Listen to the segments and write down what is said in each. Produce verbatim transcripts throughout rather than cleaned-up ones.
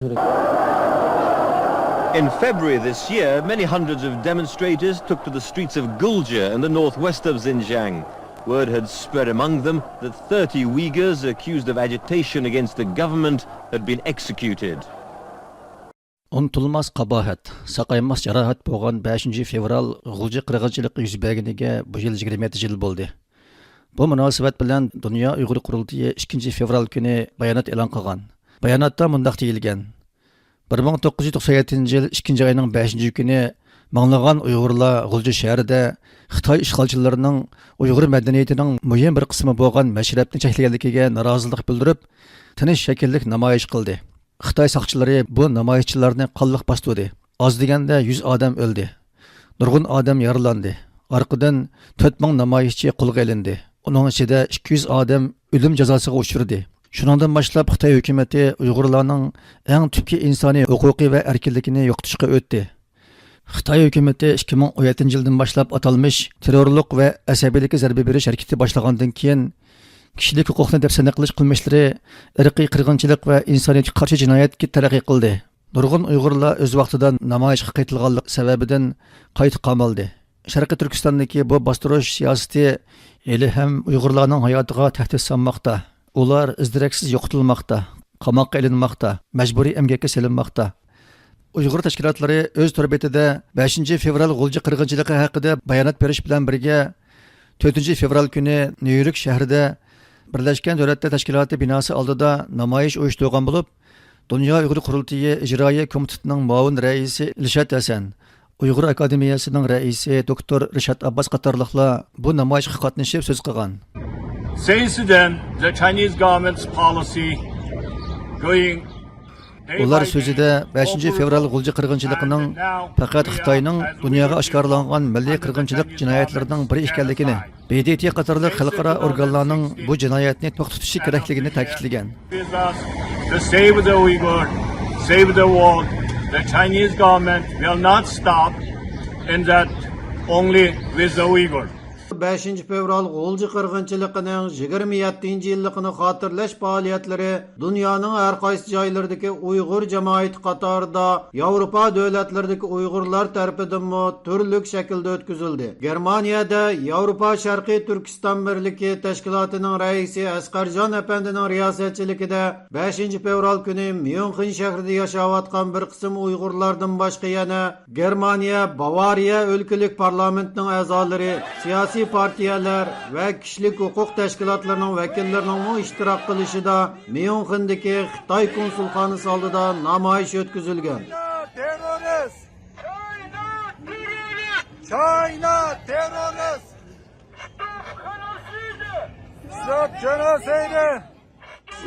In February this year, many hundreds of demonstrators took to the streets of Gulja in the northwest of Xinjiang. Word had spread among them that thirty Uyghurs accused of agitation against the government had been executed. ئۇنتۇلماس قاباھەت، ساقايماس جاراھەت بولغان بەشىنچى فېۋرال غۇلجا قىرغىنچىلىقى يۈز بەرگىنىگە بۇ يىل يىگىرمە يەتتە يىل بولدى. بۇ مۇناسىۋەت بىلەن دۇنيا ئۇيغۇر قۇرۇلتىيى ئىككىنچى فېۋرال كۈنى بايانات ئېلان قىلغان. باياناتتا مۇنداق دېيىلگەن: بىر مىڭ توققۇز يۈز توقسان يەتتىنچى يىل ئىككىنچى ئاينىڭ بەشىنچى كۈنى مىڭلىغان ئۇيغۇرلار غۇلجا شەھىرىدە خىتاي ئىشغالچىلىرىنىڭ ئۇيغۇر مەدەنىيىتىنىڭ مۇھىم بىر قىسمى بولغان مەشرەپنى چەكلىگەنلىكىگە نارازىلىق بىلدۈرۈپ، تىنچ شەكىللىك نامايىش قىلدى. خىتاي ساقچىلىرى بۇ نامايىشچىلارنى قانلىق باستۇردى. ئاز دېگەندە يۈز ئادەم ئۆلدى. نۇرغۇن ئادەم يارىلاندى. ئارقىدىن تۆت مىڭ نامايىشچى قولغا ئېلىندى. ئۇنىڭ ئىچىدە ئىككى يۈز ئادەم ئۆلۈم جازاسىغا ئۇچرىدى. شۇنىڭدىن باشلاپ خىتاي ھۆكۈمىتى ئۇيغۇرلارنىڭ ئەڭ تۈپكى ئىنسانىي ھوقۇقى ۋە ئەركىنلىكىنى يوقىتىشقا ئۆتتى. خىتاي ھۆكۈمىتى ئىككى مىڭ ئون يەتتىنچى يىلدىن باشلاپ ئاتالمىش تېررورلۇق ۋە ئەسەبىيلىككە زەربە بېرىش ھەرىكىتى باشلىغاندىن كېيىن، كىشىلىك ھوقۇقنى دەپسەندە قىلىش قىلمىشلىرى ئىرقىي قىرغىنچىلىق ۋە ئىنسانىيەتكە قارشى جىنايەتكە تەرەققىي قىلدى. نۇرغۇن ئۇيغۇرلار ئۆز ۋاقتىدا نامايىشقا قېتىلغانلىقى سەۋەبىدىن قايتا قامالدى. شەرقىي تۈركىستاندىكى بۇ باستۇرۇش سىياسىتى ھېلىھەم ئۇيغۇرلارنىڭ ھاياتىغا تەھدىت سالماقتا. ئۇلار ئىز-دېرەكسىز يوقىتىلماقتا، قاماققا ئېلىنماقتا، مەجبۇرىي ئەمگەككە سېلىنماقتا. ئۇيغۇر تەشكىلاتلىرى ئۆز تور بېتىدە بەشىنچى فېۋرال غۇلجا قىرغىنچىلىقى ھەققىدە بايانات بېرىش بىلەن بىرگە، تۆتىنچى فېۋرال كۈنى نيۇ يورك شەھىرىدە بىرلەشكەن دۆلەتلەر تەشكىلاتى بىناسى ئالدىدا نامايىش ئۇيۇشتۇرغان بولۇپ، دۇنيا ئۇيغۇر قۇرۇلتىيى ئىجرائىيە كومىتېتىنىڭ مۇئاۋىن رەئىسى ئىلشات ھەسەن، ئۇيغۇر ئاكادېمىيەسىنىڭ رەئىسى دوكتور رىشات ئابباس قاتارلىقلار بۇ نامايىشقا قاتنىشىپ سۆز قىلغان. Since then, the Chinese government's policy going ئۇلار سۆزىدە بەشىنچى فېۋرال غۇلجا قىرغىنچىلىقىنىڭ پەقەت خىتاينىڭ دۇنياغا ئاشكارىلانغان مىللىي قىرغىنچىلىق جىنايەتلىرىنىڭ بىرى ئىكەنلىكىنى، ب د ت قاتارلىق خەلقئارا ئورگانلارنىڭ بۇ جىنايەتنى توختىتىشى كېرەكلىكىنى تەكىتلىگەن. To save the Uyghur, save the world, the Chinese government will not stop in that only with the Uyghur. بەشىنچى فېۋرال غۇلجا قىرغىنچىلىقىنىڭ يىگىرمە يەتتىنچى يىللىقىنى خاتىرىلەش پائالىيەتلىرى دۇنيانىڭ ھەر قايسى جايلىرىدىكى ئۇيغۇر جامائىتى قاتارىدا ياۋروپا دۆلەتلىرىدىكى ئۇيغۇرلار تەرىپىدىنمۇ تۈرلۈك شەكىلدە ئۆتكۈزۈلدى. گېرمانىيەدە ياۋروپا شەرقىي تۈركىستان بىرلىكى تەشكىلاتىنىڭ رەئىسى ئەسقەرجان ئەپەندىنىڭ رىياسەتچىلىكىدە بەشىنچى فېۋرال كۈنى ميۇنخېن شەھىرىدە ياشاۋاتقان بىر قىسىم ئۇيغۇرلاردىن باشقا يەنە گېرمانىيە، باۋارىيە ئۆلكىلىك پارلامېنتىنىڭ ئەزالىرى، سىياسىي پارتىيەلەر ۋە كىشىلىك ھوقۇق تەشكىلاتلىرىنىڭ ۋەكىللىرىنىڭمۇ ئىشتىراك قىلىشىدا ميۇنخېندىكى خىتاي كونسۇلخانىسى ئالدىدا نامايىش ئۆتكۈزۈلگەن. China terrorist! China terrorist! Stop genocide!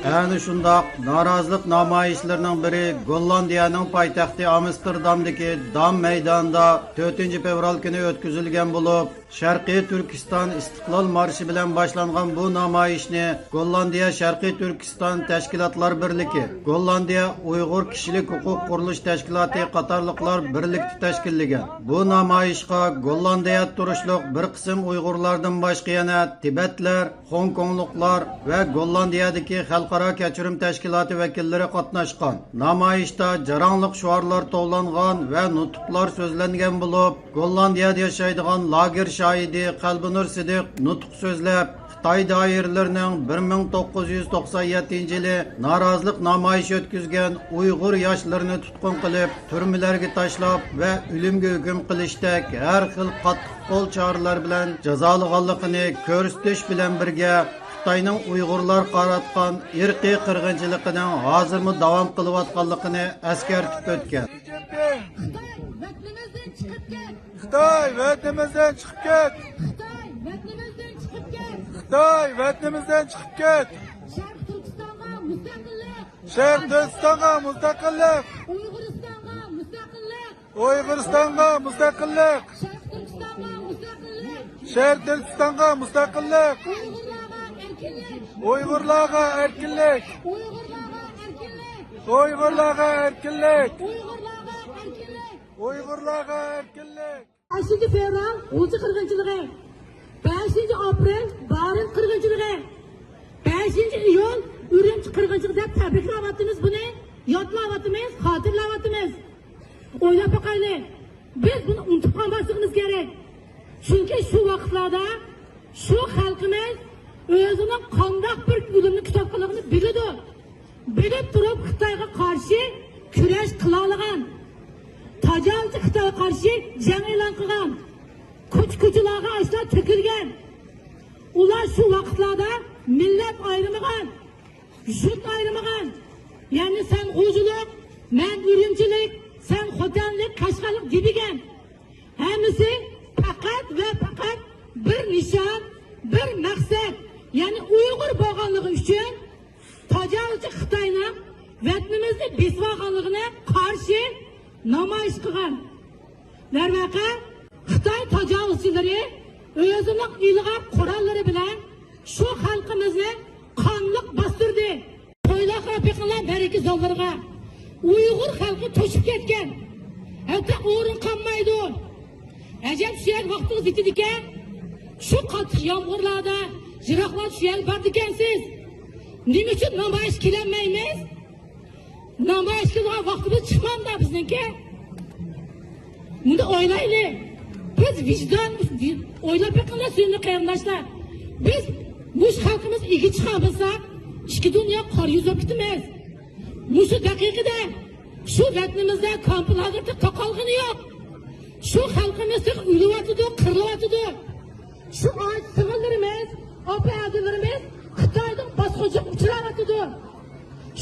ئەنە شۇنداق نارازىلىق نامايىشلىرىنىڭ بىرى گوللاندىيەنىڭ پايتەختى ئامستېردامدىكى دام مەيدانىدا تۆتىنچى فېۋرال كۈنى ئۆتكۈزۈلگەن بولۇپ، شەرقىي تۈركىستان ئىستىقلال مارشى بىلەن باشلانغان بۇ نامايىشنى گوللاندىيە شەرقىي تۈركىستان تەشكىلاتلار بىرلىكى، گوللاندىيە ئۇيغۇر كىشىلىك ھوقۇق قۇرۇلۇش تەشكىلاتى قاتارلىقلار بىرلىكتە تەشكىللىگەن. بۇ نامايىشقا گوللاندىيەدە تۇرۇشلۇق بىر قىسىم ئۇيغۇرلاردىن باشقا يەنە تىبەتلەر، خوڭكوڭلۇقلار ۋە گوللاندىيەدىكى خەلقئارا كەچۈرۈم تەشكىلاتى ۋەكىللىرى قاتناشقان. نامايىشتا جاراڭلىق شوئارلار توۋلانغان ۋە نۇتۇقلار سۆزلەنگەن بولۇپ، گوللاندىيەدە ياشايدىغان لاگېر شاھىدى قەلبىنۇر سىدىق نۇتۇق سۆزلەپ، خىتاي دائىرىلىرىنىڭ بىر مىڭ توققۇز يۈز توقسان يەتتىنچى يىلى نارازىلىق نامايىشى ئۆتكۈزگەن ئۇيغۇر ياشلىرىنى تۇتقۇن قىلىپ، تۈرمىلەرگە تاشلاپ ۋە ئۆلۈمگە ھۆكۈم قىلىشتەك ھەر خىل قاتتىق قول چارىلەر بىلەن جازالىغانلىقىنى كۆرسىتىش بىلەن بىرگە، خىتاينىڭ ئۇيغۇرلارغا قاراتقان ئىرقىي قىرغىنچىلىقىنىڭ ھازىرمۇ داۋام قىلىۋاتقانلىقىنى ئەسكەرتىپ ئۆتكەن. خىتاي، ۋەتىنىمىزدىن چىقىپ كەت! خىتاي، ۋەتىنىمىزدىن چىقىپ كەت! خىتاي، ۋەتىنىمىزدىن چىقىپ كەت! خىتاي، ۋەتىنىمىزدىن چىقىپ كەت! شەرقىي تۈركىستانغا مۇستەقىللىق! شەرقىي تۈركىستانغا مۇستەقىللىق! ئۇيغۇرىستانغا مۇستەقىللىق! ئۇيغۇرىستانغا مۇستەقىللىق! شەرقىي تۈركىستانغا مۇستەقىللىق! شەرقىي تۈركىستانغا مۇستەقىللىق! ئۇيغۇرلارغا ئەركىنلىك! ئۇيغۇرلارغا ئەركىنلىك! ئۇيغۇرلارغا ئەركىنلىك! ئۇيغۇرلارغا ئەركىنلىك! ئۇيغۇرلارغا ئەركىنلىك! ئۇيغۇرلارغا ئەركىنلىك! بەشىنچى فېۋرال غۇلجا قىرغىنچىلىقى، بەشىنچى ئاپرېل بارىن قىرغىنچىلىقى، بەشىنچى ئىيۇل ئۈرۈمچى قىرغىنچىلىقى دەپ تەبرىكلەۋاتىمىز بۇنى. يادلاۋاتىمىز، خاتىرىلەۋاتىمىز. ئويلاپ باقايلى، بىز بۇنى ئۇنتۇپ قالماسلىقىمىز كېرەك. چۈنكى شۇ ۋاقىتلاردا شۇ خەلقىمىز ئۆزىنىڭ قانداق بىر ئۆلۈمنى كۈتۈۋاتقانلىقىنى بىلىدۇ. بىلىپ تۇرۇپ خىتايغا قارشى كۈرەش قىلالىغان، تاجاۋۇزچى خىتايغا قارشى جەڭ ئېلان قىلغان، كوچا-كوچىلارغا ئاشلار تۆكۈلگەن. ئۇلار شۇ ۋاقىتلاردا مىللەت ئايرىمىغان، يۇرت ئايرىمىغان. يەنى سەن غۇلجىلىق، مەن ئۈرۈمچىلىك، سەن خوتەنلىك، قەشقەرلىك دېمىگەن. ھەممىسى پەقەت ۋە پەقەت بىر نىشان، بىر مەقسەت، يەنى ئۇيغۇر بولغانلىقى ئۈچۈن تاجاۋۇزچى خىتاينىڭ ۋەتىنىمىزنى بېسىۋالغانلىقىنى قارشى نامايىش قىلغان. دەرۋەقە، خىتاي تاجاۋۇزچىلىرى ئۆزىنىڭ ئىلغار قوراللىرى بىلەن شۇ خەلقىمىزنى قانلىق باستۇردى. تويلارغا بېقىڭلار، مەرىكە زاللىرىغا. ئۇيغۇر خەلقى توشۇپ كەتكەن. ھەتتا ئورۇن قالمايدۇ. ئەجەب، شۇ يەرگە ۋاقتىڭىز يېتىدىكەن. شۇ قاتتىق يامغۇرلاردا، يىراقلاردا شۇ يەرگە بارىدىكەنسىز. نېمە ئۈچۈن نامايىش قىلالمايمىز؟ نامايىش قىلىدىغان ۋاقتىمىز چىقمامدا بىزنىڭكى؟ بۇنى ئويلايلى. بىز ۋىجدان، ئويلاپ بېقىڭلار سۆزنى قېرىنداشلار. بىز مۇشۇ خەلقىمىز ئىگە چىقالمىساق، ئىككى دۇنيا قارا يۈز بولۇپ كېتىمىز. مۇشۇ دەقىقىدە شۇ ۋەتىنىمىزدە كامپلاگېردا تاقالغىنى يوق. شۇ خەلقىمىز تېخى ئۆلۈۋاتىدۇ، قىرىلىۋاتىدۇ. شۇ ئاچ سىڭىللىرىمىز، ئاپا ئەدىلىرىمىز خىتاينىڭ باسقۇنچىلىقىغا ئۇچراۋاتىدۇ.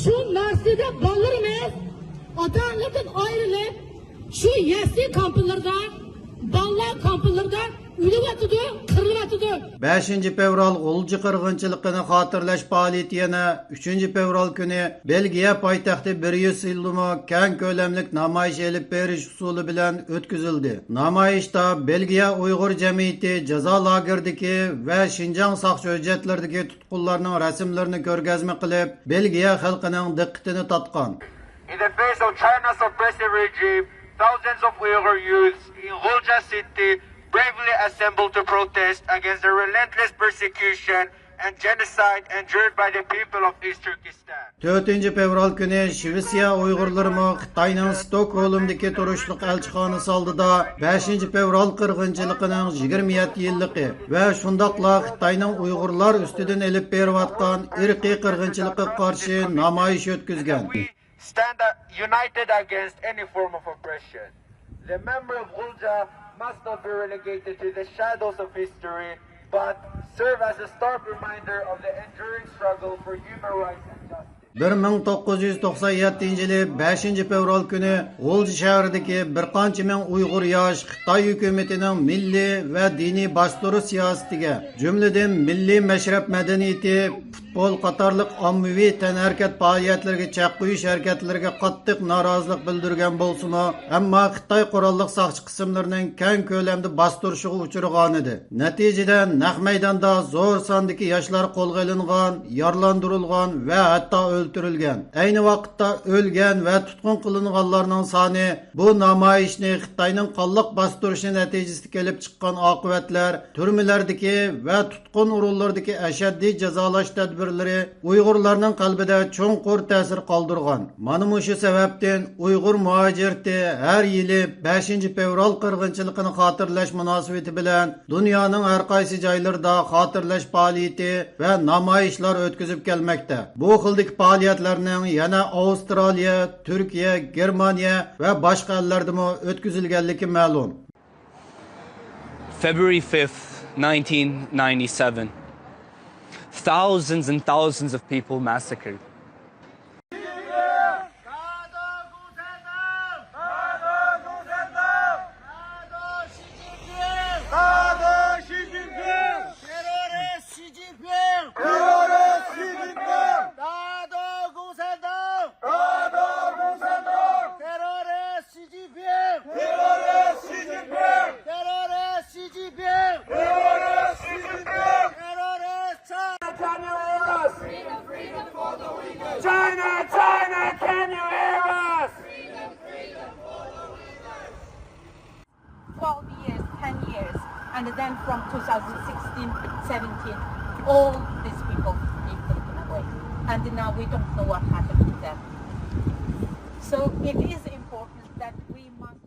شۇ نارسىدە بالىلىرىمىز ئاتا-ئانىلىرىدىن ئايرىلىپ، شۇ يەسلى كامپلىرىدا، بالىلار كامپلىرىدا ئۆلۈۋاتىدۇ، قىرىلىۋاتىدۇ. بەشىنچى فېۋرال غۇلجا قىرغىنچىلىقىنى خاتىرىلەش پائالىيىتى يەنە ئۈچىنچى فېۋرال كۈنى بېلگىيە پايتەختى بريۇسسېلدىمۇ كەڭ كۆلەملىك نامايىش ئېلىپ بېرىش ئۇسۇلى بىلەن ئۆتكۈزۈلدى. نامايىشتا بېلگىيە ئۇيغۇر جەمئىيىتى جازا لاگېرىدىكى ۋە شىنجاڭ ساقچى ھۆججەتلىرىدىكى تۇتقۇنلارنىڭ رەسىملىرىنى كۆرگەزمە قىلىپ، بېلگىيە خەلقىنىڭ دىققىتىنى تارتقان. In the face of China's oppressive regime, thousands of Uyghur youths in Ghulja city bravely assembled to protest against the relentless persecution and genocide endured by the people of East Turkestan. تۆتىنچى فېۋرال كۈنى شىۋېتسىيە ئۇيغۇرلىرىمۇ خىتاينىڭ ستوكھولمدىكى تۇرۇشلۇق ئەلچىخانىسى ئالدىدا بەشىنچى فېۋرال قىرغىنچىلىقىنىڭ يىگىرمە يەتتە يىللىقى ۋە شۇنداقلا خىتاينىڭ ئۇيغۇرلار ئۈستىدىن ئېلىپ بېرىۋاتقان ئىرقىي قىرغىنچىلىقىغا قارشى نامايىش ئۆتكۈزگەن. Stand united against any form of oppression. The memory of Ghulja must not be relegated to the shadows of history, but serve as a stark reminder of the enduring struggle for human rights and justice. بىر مىڭ توققۇز يۈز توقسان يەتتىنچى يىلى بەشىنچى فېۋرال كۈنى غۇلجا شەھىرىدىكى بىر قانچە مىڭ ئۇيغۇر ياش خىتاي ھۆكۈمىتىنىڭ مىللىي ۋە دىنىي باستۇرۇش سىياسىتىگە، جۈملىدىن مىللىي مەشرەپ مەدەنىيىتى، پۇتبول قاتارلىق ئاممىۋى تەنھەرىكەت پائالىيەتلىرىگە چەك قويۇش ھەرىكەتلىرىگە قاتتىق نارازىلىق بىلدۈرگەن بولسىمۇ، ئەمما خىتاي قوراللىق ساقچى قىسىملىرىنىڭ كەڭ كۆلەمدە باستۇرۇشىغا ئۇچرىغانىدى. نەتىجىدە، نەق مەيداندا زور ساندىكى ياشلار قولغا ئېلىنغان، يارىلاندۇرۇلغان ۋە ھەتتا ئۆلتۈرۈلگەن. ئەينى ۋاقىتتا ئۆلگەن ۋە تۇتقۇن قىلىنغانلارنىڭ سانى بۇ نامايىشنى خىتاينىڭ قانلىق باستۇرۇشى نەتىجىسىدە كېلىپ چىققان ئاقىۋەتلەر، تۈرمىلەردىكى ۋە تۇتقۇن ئورۇنلىرىدىكى ئەشەددىي جازالاش تەدبىرلىرى ئۇيغۇرلارنىڭ قەلبىدە چوڭقۇر تەسىر قالدۇرغان. مانا مۇشۇ سەۋەبتىن ئۇيغۇر مۇھاجىرىتى ھەر يىلى بەشىنچى فېۋرال قىرغىنچىلىقىنى خاتىرىلەش مۇناسىۋىتى بىلەن دۇنيانىڭ ھەر قايسى جايلىرىدا خاتىرىلەش پائالىيىتى ۋە نامايىشلار ئۆتكۈزۈپ كەلمەكتە. بۇ خىلدىكى پائالىيەتلەرنىڭ يەنە ئاۋسترالىيە، تۈركىيە، گېرمانىيە ۋە باشقا ئەللەردىمۇ ئۆتكۈزۈلگەنلىكى مەلۇم. February fifth, nineteen ninety-seven. Thousands and thousands of people massacred. Terrorist Xi Jinping! Terrorist Xi Jinping! Terrorist Xi Jinping! Terrorist Xi Jinping! Terrorist China! China, China, can you hear us? Freedom, freedom for the Uyghurs! Twelve years, ten years, and then from two thousand sixteen, seventeen, all these people been taken away. And now we don't know what happened to them. So it is important that we must